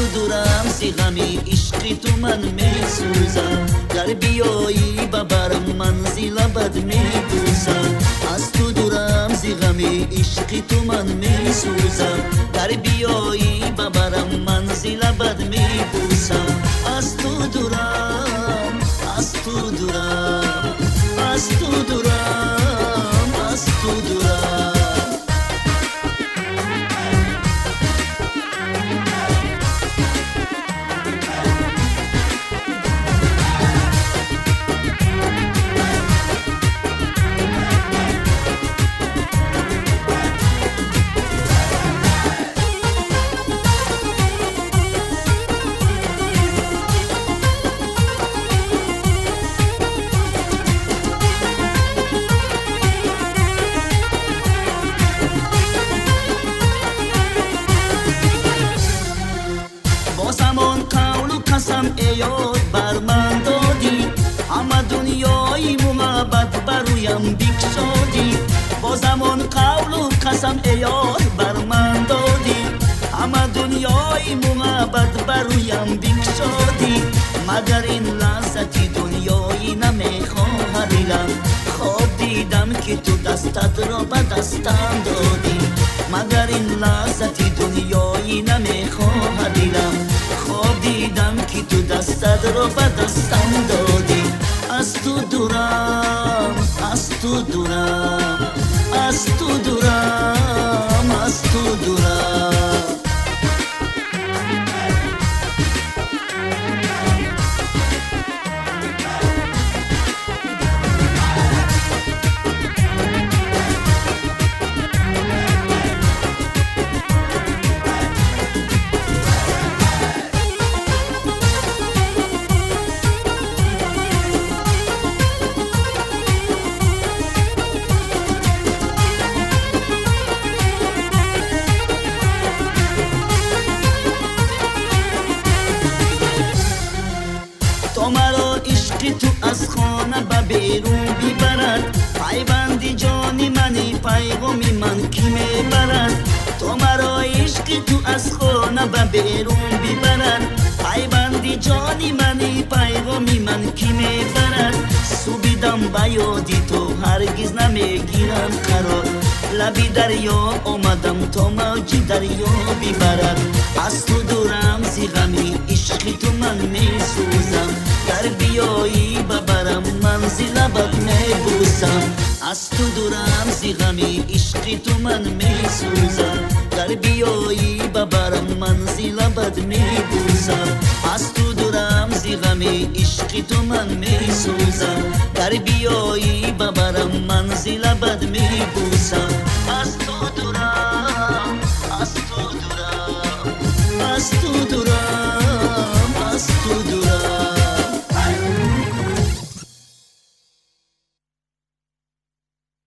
Аз ту дурам, зи ғами ишқи ту ман месӯзам. Гар биёӣ ба барам, манзила бад мебӯсам. Аз ту дурам, зи ғами ишқи ту ман месӯзам. Гар биёӣ ба барам, манзила бад мебӯсам. Аз ту дурам, аз ту дурам, аз ту дурам, аз ту дурам. Қасам эёд бар ман додӣ, ҳама дунёи муҳаббат бароям бикшодӣ. Бо замон қавлу қасам эёд бар ман додӣ, ҳама дунёи муҳаббат бароям бикшодӣ. Магар ин лаззати дунёӣ намехоҳад дилам? Хоб дидам, ки ту дастатро ба дастам додӣ. Магар ин лаззати дунёӣ намехоҳад дилам? Хоб дидам, ки ту дастатро ба дастам додӣ. Аз ту дурам, аз ту дурам, аз ту дурам, аз ту дурам. То маро ишқи ту аз хона ба берун бибарад, пайванди ҷони мани, пайғоми ман кӣ мебарад? То маро ишқи ту аз хона ба берун бибарад, пайванди ҷони мани, пайғоми ман кӣ мебарад? Субидам ба ёди ту ҳаргиз намегирам қарор. Лаби дарё омадам, то мавҷи дарё бибарад. Аз ту дурам, зи ғами ишқи ту ман месӯзам. Гар биёӣ ба барам, манзила бад мебӯсам. Аз ту дурам, зи ғами ишқи ту ман месӯзам. Гар биёӣ ба барам, манзила бад мебӯсам. Аз ту дурам, зи ғами ишқи ту ман месӯзам. Гар биёӣ ба барам, манзила бад мебӯсам. Аз ту дурам.